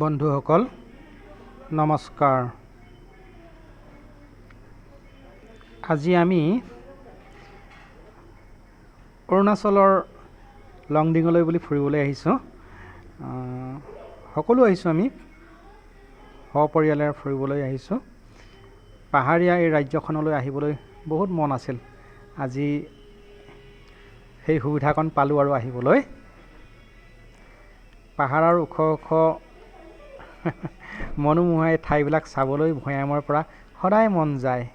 বন্ধুসকল নমস্কাৰ। আজি আমি অৰুণাচলৰ লংডিঙলৈ বুলি ফুৰিবলৈ আহিছোঁ। সকলো আহিছোঁ, আমি সপৰিয়ালেৰে ফুৰিবলৈ আহিছোঁ। পাহাৰীয়া এই ৰাজ্যখনলৈ আহিবলৈ বহুত মন আছিল, আজি সেই সুবিধাকণ পালোঁ আৰু আহিবলৈ। পাহাৰৰ ওখ ওখ মনোমোহা এই ঠাইবিলাক চাবলৈ ভৈয়ামৰ পৰা সদায় মন যায়।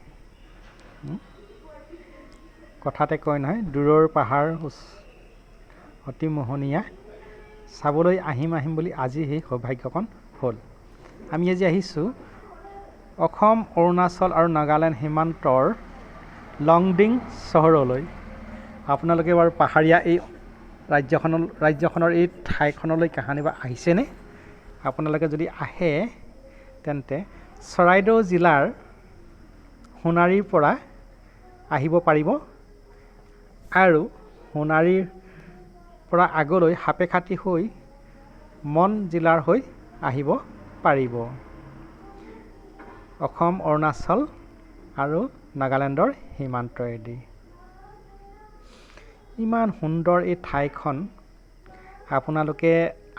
কথাতে কয় নহয়, দূৰৰ পাহাৰ অতি মোহনীয়া, চাবলৈ আহিম আহিম বুলি আজি সেই সৌভাগ্যকণ হ'ল। আমি আজি আহিছোঁ অসম, অৰুণাচল আৰু নাগালেণ্ড সীমান্তৰ লংডিং চহৰলৈ। আপোনালোকে বাৰু পাহাৰীয়া এই ৰাজ্যখনৰ এই ঠাইখনলৈ কাহানিবা আহিছেনে? আপোনালোকে যদি আহে তেন্তে চৰাইদেউ জিলাৰ সোণাৰীৰ পৰা আহিব পাৰিব আৰু সোণাৰীৰ পৰা আগলৈ সাপেখাতী হৈ মন জিলাৰ হৈ আহিব পাৰিব। অসম, অৰুণাচল আৰু নাগালেণ্ডৰ সীমান্তৰেদি ইমান সুন্দৰ এই ঠাইখন, আপোনালোকে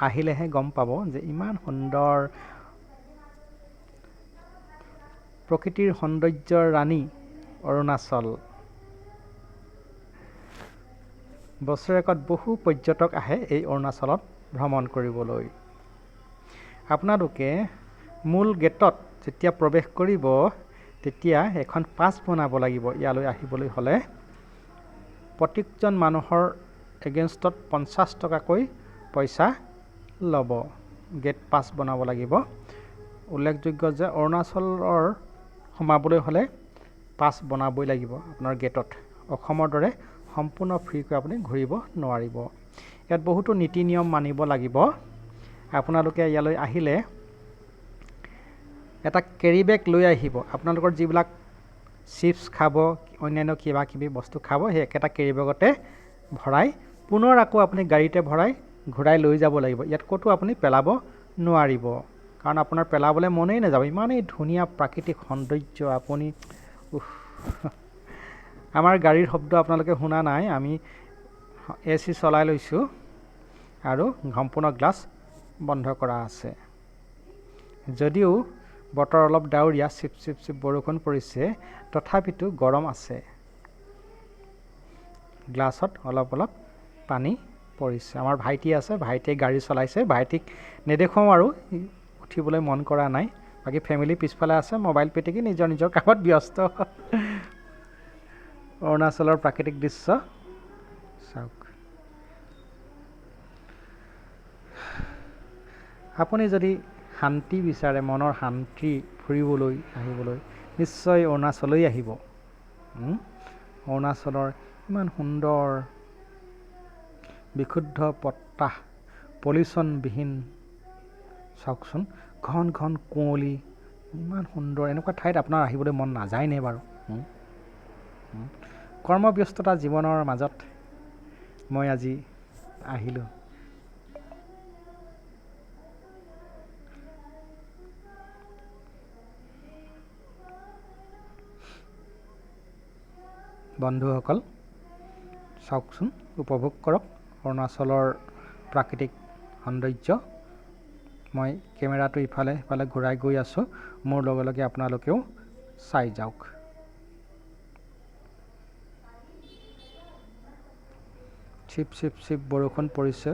আহিলেহে গম পাব যে ইমান সুন্দৰ প্ৰকৃতিৰ সৌন্দৰ্যৰ ৰাণী অৰুণাচল। বছৰেকত বহু পৰ্যটক আহে এই অৰুণাচলত ভ্ৰমণ কৰিবলৈ। আপোনালোকে মূল গেটত যেতিয়া প্ৰৱেশ কৰিব তেতিয়া এখন পাছ বনাব লাগিব। ইয়ালৈ আহিবলৈ হ'লে প্ৰত্যেকজন মানুহৰ এগেইনষ্টত 50 টকাকৈ পইচা ল'ব। গেট পাছ বনাব লাগিব। উল্লেখযোগ্য যে অৰুণাচলৰ সোমাবলৈ হ'লে পাছ বনাবই লাগিব আপোনাৰ গেটত। অসমৰ দৰে সম্পূৰ্ণ ফ্ৰীকৈ আপুনি ঘূৰিব নোৱাৰিব। ইয়াত বহুতো নীতি নিয়ম মানিব লাগিব। আপোনালোকে ইয়ালৈ আহিলে এটা কেৰি বেগ লৈ আহিব। আপোনালোকৰ যিবিলাক চিপছ খাব, অন্যান্য কিবা কিবি বস্তু খাব, সেই একেটা কেৰি বেগতে ভৰাই পুনৰ আকৌ আপুনি গাড়ীতে ভৰাই ঘূৰাই লৈ যাব লাগিব। ইয়াত ক'তো আপুনি পেলাব নোৱাৰিব, কাৰণ আপোনাৰ পেলাবলৈ মনেই নাযাব। ইমানেই ধুনীয়া প্ৰাকৃতিক সৌন্দৰ্য। আপুনি আমাৰ গাড়ীৰ শব্দ আপোনালোকে শুনা নাই, আমি এ চি চলাই লৈছোঁ আৰু সম্পূৰ্ণ গ্লাছ বন্ধ কৰা আছে। যদিও বতৰ অলপ ডাৱৰীয়া, চিপ চিপ চিপ বৰষুণ পৰিছে, তথাপিতো গৰম আছে। গ্লাছত অলপ অলপ পানী পৰিছে। আমাৰ ভাইটি আছে, ভাইটিয়ে গাড়ী চলাইছে। ভাইটিক নেদেখুৱাওঁ আৰু, উঠিবলৈ মন কৰা নাই। বাকী ফেমিলি পিছফালে আছে, মোবাইল পিটিকি নিজৰ নিজৰ কামত ব্যস্ত। অৰুণাচলৰ প্ৰাকৃতিক দৃশ্য চাওক। আপুনি যদি শান্তি বিচাৰে, মনৰ শান্তি ফুৰিবলৈ আহিবলৈ নিশ্চয় অৰুণাচললৈ আহিব। অৰুণাচলৰ ইমান সুন্দৰ বিশুদ্ধ বতাহ, পলিউশ্যনবিহীন। চাওকচোন, ঘন ঘন কুঁৱলী, ইমান সুন্দৰ। এনেকুৱা ঠাইত আপোনাৰ আহিবলৈ মন নাযায়নে বাৰু? কৰ্মব্যস্ততা জীৱনৰ মাজত মই আজি আহিলোঁ। বন্ধুসকল চাওকচোন, উপভোগ কৰক অৰুণাচলৰ প্ৰাকৃতিক সৌন্দৰ্য। মই কেমেৰাটো ইফালে সিফালে ঘূৰাই গৈ আছোঁ, মোৰ লগে লগে আপোনালোকেও চাই যাওক। চিপ চিপ চিপ বৰষুণ পৰিছে,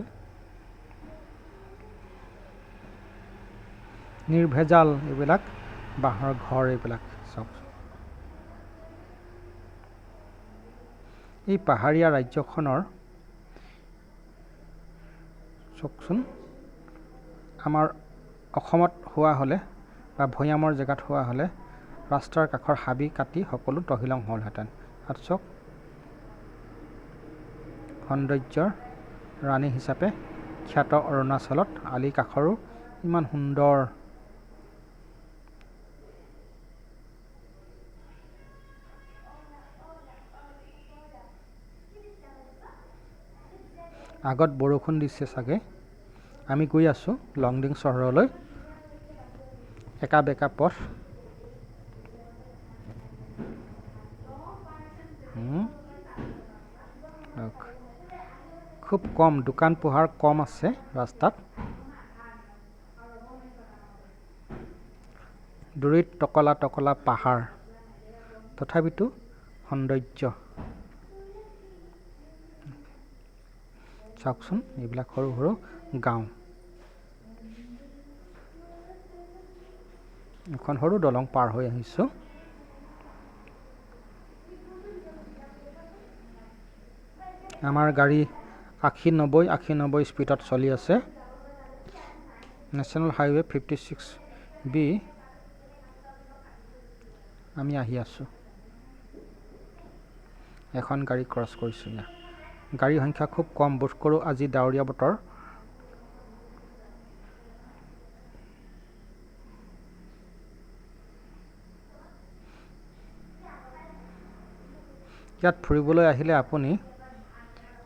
নিৰ্ভেজাল এইবিলাক বাঁহৰ ঘৰ, এইবিলাক চাওক। এই পাহাৰীয়া ৰাজ্যখনৰ চাওকচোন, আমাৰ অসমত হোৱা হ'লে বা ভৈয়ামৰ জেগাত হোৱা হ'লে ৰাস্তাৰ কাষৰ হাবি কাটি সকলো তহিলং হ'লহেঁতেন। আৰু চাওক, সৌন্দৰ্যৰ ৰাণী হিচাপে খ্যাত অৰুণাচলত আলি কাষৰো ইমান সুন্দৰ। আগত বৰষুণ দিছে চাগে। আমি গৈ আছোঁ লংডিং চহৰলৈ। একা বেকা পথ। খুব কম দোকান পোহাৰ কম আছে ৰাস্তাত। দূৰৈত টকলা টকলা পাহাৰ, তথাপিতো সৌন্দৰ্য। চাওকচোন এইবিলাক সৰু সৰু গাঁও। এখন সৰু দলং পাৰ হৈ আহিছোঁ। আমাৰ গাড়ী 80-90 80-90 স্পীডত চলি আছে। নেশ্যনেল হাইৱে 56B আমি আহি আছোঁ। এখন গাড়ী ক্ৰছ কৰিছোঁ। ইয়াত গাড়ীৰ সংখ্যা খুব কম, বোধ কৰোঁ আজি ডাৱৰীয়া বতৰ। ইয়াত ফুৰিবলৈ আহিলে আপুনি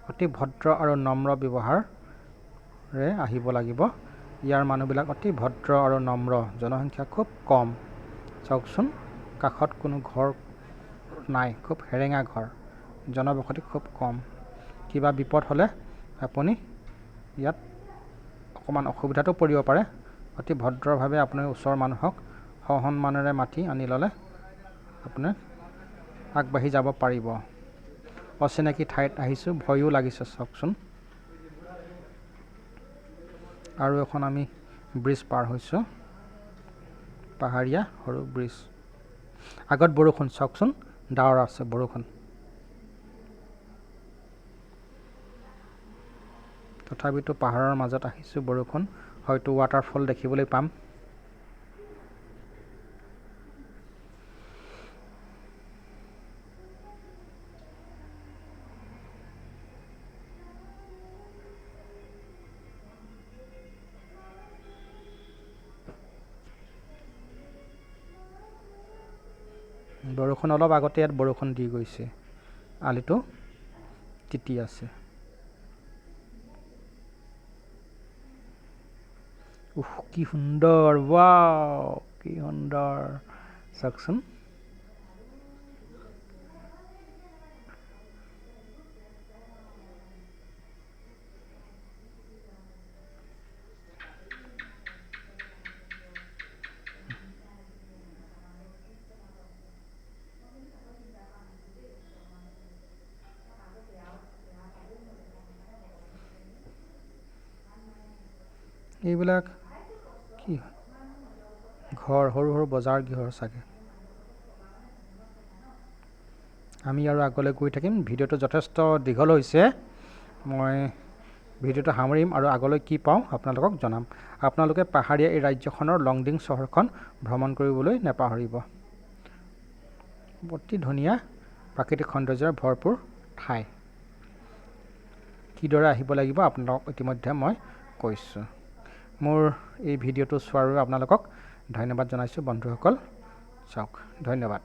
অতি ভদ্ৰ আৰু নম্ৰ ব্যৱহাৰেৰে আহিব লাগিব। ইয়াৰ মানুহবিলাক অতি ভদ্ৰ আৰু নম্ৰ, জনসংখ্যা খুব কম। চাওকচোন কাষত কোনো ঘৰ নাই, খুব সেৰেঙা ঘৰ, জনবসতি খুব কম। কিবা বিপদ হ'লে আপুনি ইয়াত অকণমান অসুবিধাতো পৰিব পাৰে। অতি ভদ্ৰভাৱে আপুনি ওচৰৰ মানুহক সসন্মানেৰে মাতি আনি ল'লে আপুনি আগবাঢ়ি যাব পাৰিব। অচিনাকি ঠাইত আহিছোঁ, ভয়ো লাগিছে চাওকচোন। আৰু এখন আমি ব্ৰিজ পাৰ হৈছোঁ, পাহাৰীয়া সৰু ব্ৰিজ। আগত বৰষুণ, চাওকচোন ডাৱৰ আছে, বৰষুণ। তথাপিতো পাহাৰৰ মাজত আহিছোঁ, বৰষুণ, হয়তো ৱাটাৰফল দেখিবলৈ পাম। বৰষুণ অলপ আগতে ইয়াত বৰষুণ দি গৈছে, আলিটো তিতি আছে। উফ, কি সুন্দৰ, ৱাও কি সুন্দৰ, চাওকচোন। এইবিলাক কি ঘৰ, সৰু সৰু বজাৰ গৃহ চাগে। আমি আৰু আগলৈ গৈ থাকিম। ভিডিঅ'টো যথেষ্ট দীঘল হৈছে, মই ভিডিঅ'টো সামৰিম আৰু আগলৈ কি পাওঁ আপোনালোকক জনাম। আপোনালোকে পাহাৰীয়া এই ৰাজ্যখনৰ লংডিং চহৰখন ভ্ৰমণ কৰিবলৈ নাপাহৰিব। অতি ধুনীয়া প্ৰাকৃতিক সৌন্দৰ্যৰে ভৰপূৰ ঠাই। কিদৰে আহিব লাগিব আপোনালোকক ইতিমধ্যে মই কৈছোঁ। মোৰ এই ভিডিঅ'টো চোৱাৰ বাবে আপোনালোকক ধন্যবাদ জনাইছোঁ বন্ধুসকল। চাওক, ধন্যবাদ।